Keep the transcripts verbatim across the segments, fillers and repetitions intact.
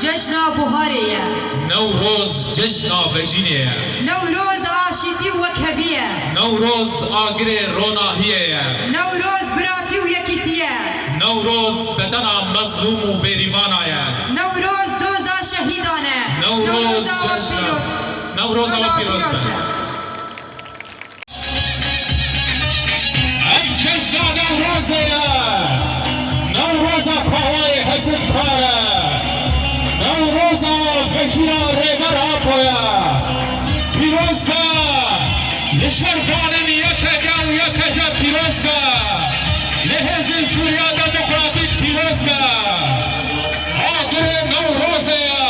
Cejna buharê ye. Newroz cejna vejînê ye. Newroz aşîtî û wekhevî ye. Newroz agirê ronahiyê ye. Newroz biratî û yekîtî ye. Newroz bedena mezlûm û bêrîvana ye. Newroz doza şehîdan e. Newroz Newroza we cejna, pîroz. Newroza we Newroza pîroz be. pîroz be. Ev cejna Newrozê ye. Newroza Kawayê Hezimkar e. Newroza Vejîna Rêber Apo ye. Pîroz be. Li şervanên Y P G û Y P J pîroz be. Li Hêzên Sûriya Demokratîk pîroz be. Agirê Newrozê ye.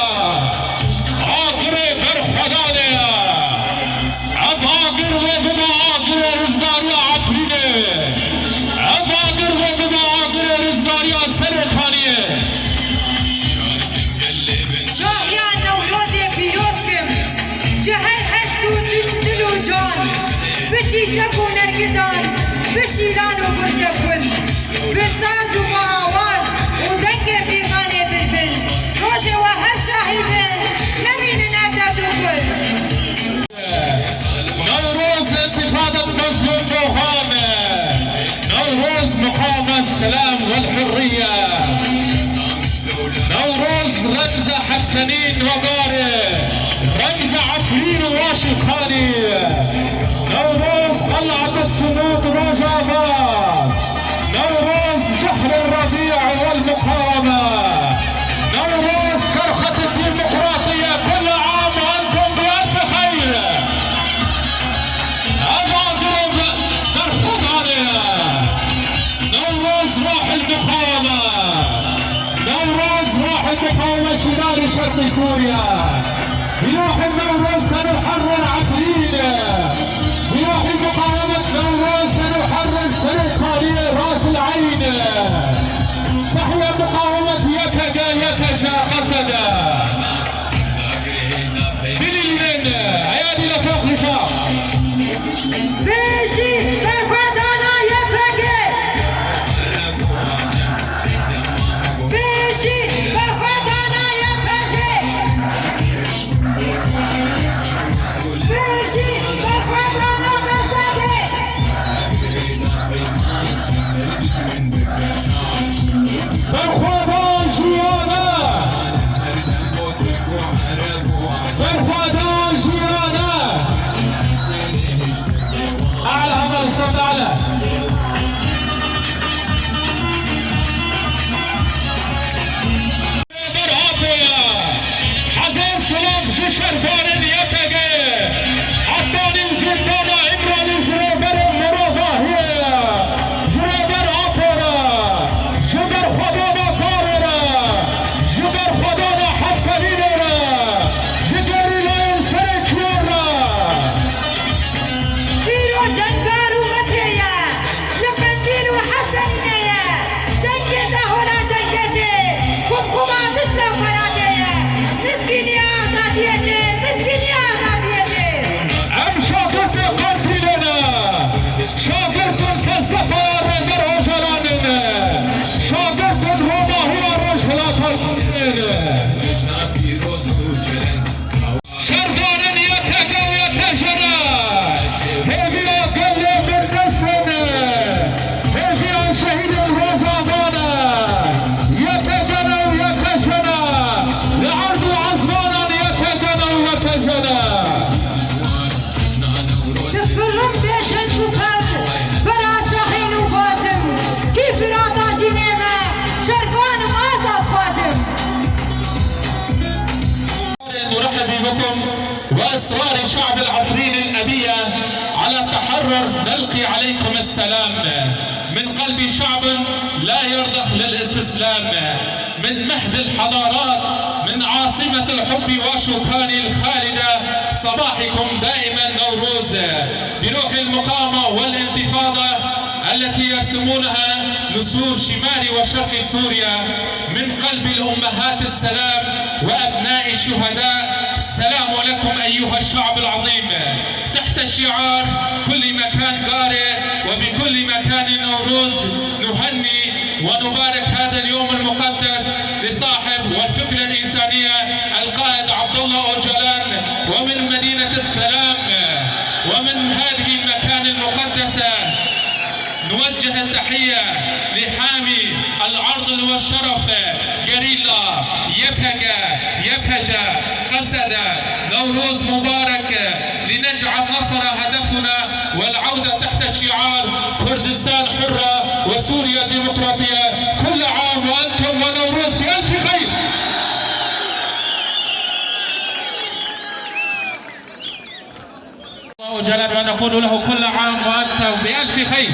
Agirê berxwedanê ye. Ev agir wê bibe agirê rizgariya Efrînê. Ev agir wê bibe agirê rizgariya Serê Kaniyê. Şahiya Newrozê pîroz kim. Ji her hest û dil û can. Bi çîçek û nergizan. Bi şîlan û gurze kul. Bi saz û bi awaz û dengê fîxanê bilbil. Rojê we her şahîd in, nemînin ev derd û kul. Newroz întîfadet mezlûm bohan e. Newroz muqawemet, selam wel hurriye. Newroz remza Heftenîn we gar e. Remza Efrîn û Waşûkanî. Newroz qel'et Simûd Rojava. Newroz şehrê Rebî wel muqaweme. Newroz serxetê demokratî ye. Kull am we entum bi elf xeyr. Ev agirê berxwedanê ye. Newroz ruhul muqaweme. Newroz ruhul muqaweme şînarê şerqî Sûriye. بروح النوروز سنحرر عفرين. بروح مقاومة نوروز سنحرر سرقالية راس العين. تحيا مقاومة Y P G، Y P J قسد. Bilîlînin, eyadî li toxlîşa. Bijî berxwedana Y P G. Bijî berxwedana Y P G. Bijî berxwedana Qesedê. Berxwedan jiyane. Berxwedan jiyane. Ala heval sed ala. Rêber Apo ye. Hezar silav ji şervanên Y P G. Hetanî zindana Îmralî ji rêberê Murovahiyê ye. Ji rêber Apo re. Ji berxwedana Karê re. Ji berxwedana Heftenînê re. Ji gerîlayên Serê Çiyar re. Îro cengar û mete ye. Li Qendîl û Heftenînê ye. Dengê dehola dengê tê. Kumkuma dişla Feratê ye. Mizgîniya azadiyê tê. Mizgîniya azadiyê tê. Em şagirtê Qendîlê ne. Şagirtên felsefeya Rêber Ocalanê ne. Şagirtên ronahiya Rojhilata Kurdistanê ne. Şervanên Y P G û Y P J ne. Hêviya gelê Mirdestê ne. Hêviya şehîdên Rojava ne. Y P G ne û Y P J ne. Li erd û ezmanan Y P G ne û Y P J ne. Difirim bê ceng û pez, bera şahîn û bazim. Kî Firata jî nême, şervan û azad xwazim. نرحب بكم وأسرار الشعب العفريني الأبية على التحرر نلقي عليكم السلام من قلب شعب لا يرضخ للاستسلام من مهد الحضارات من عاصمة الحب واشوكاني الخالدة صباحكم دائما نوروز بروح المقاومة والانتفاضة التي يرسمونها نسور شمال وشرق سوريا من قلب الأمهات السلام وأبناء الشهداء السلام لكم أيها الشعب العظيم تحت شعار كل مكان قاري وبكل مكان نوروز نهني ونبارك هذا اليوم المقدس لصاحب والفكرة الإنسانية القائد عبد الله أوجلان، ومن مدينة السلام، ومن هذه المكان المقدسة نوجه التحية لحامي العرض والشرف، غريلا، يبهج، يبهج، قسد، نوروز مبارك، لنجعل نصر هدفنا والعودة تحت شعار كردستان حرة وسوريا ديمقراطية. كل عام وأنتم ونوروز بألف خير. الله جل وعلا، نقول له كل عام وأنت بألف خير.